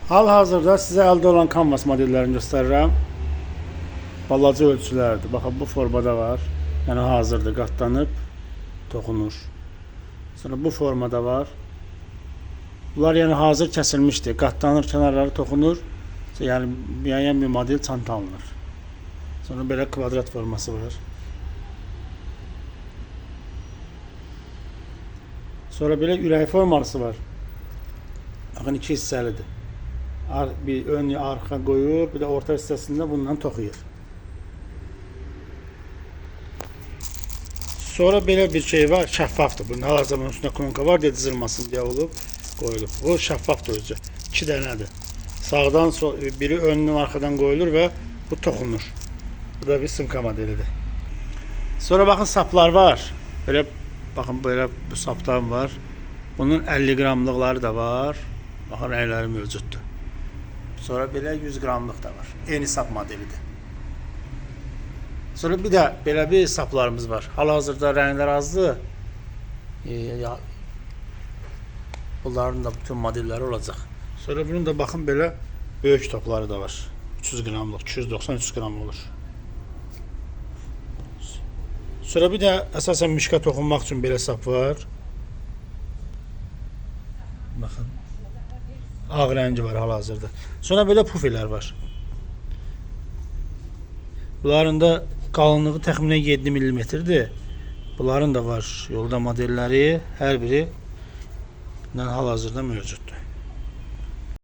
Hal-hazırda sizə əldə olan kanvas modellərini göstərirəm. Balaca ölçülərdir. Baxın, bu formada var. Yəni hazırdır, qatlanıb toxunur. Sonra bu formada var. Bunlar yəni hazır kəsilmişdir. Qatlanır, kənarları toxunur. Yəni müəyyən bir model çanta alınır. Sonra belə kvadrat forması var. Sonra belə ürək forması var. Baxın, iki hissəlidir. Bir ön, arxa qoyur, bir də orta hissəsində bundan toxuyur. Sonra belə bir şey var, şəffafdır. Bunun hal-hazırda bunun üstündə klonka var, deyə cızılmasın deyə olub, qoyulub. Bu şəffafdır özü. İki dənədir. Sağdan sol, biri öndən arxadan qoyulur və bu toxunur. Bu da bir sımka modelidir. Sonra baxın, saplar var. Belə baxın, belə bu sapdan var. Bunun 50 qramlıqları da var. Baxın, rəngləri mövcuddur. Sonra belə 100 qramlıq da var. Eyni sap modelidir. Sonra bir də belə bir saplarımız var. Hal-hazırda rənglər azdır. Bunların da bütün modelləri olacaq. Sonra bunun da baxın belə böyük topları da var. 300 qramlıq, 290-300 qram olur. Sonra bir də əsasən mişka toxunmaq üçün belə sap var. Baxın. Ağ rəngi var hal-hazırda. Sonra belə pufilər var. Bunların da qalınlığı təxminən 7 millimetrdir. Bunların da var yolda modelləri, hər biri hal-hazırda mövcuddur.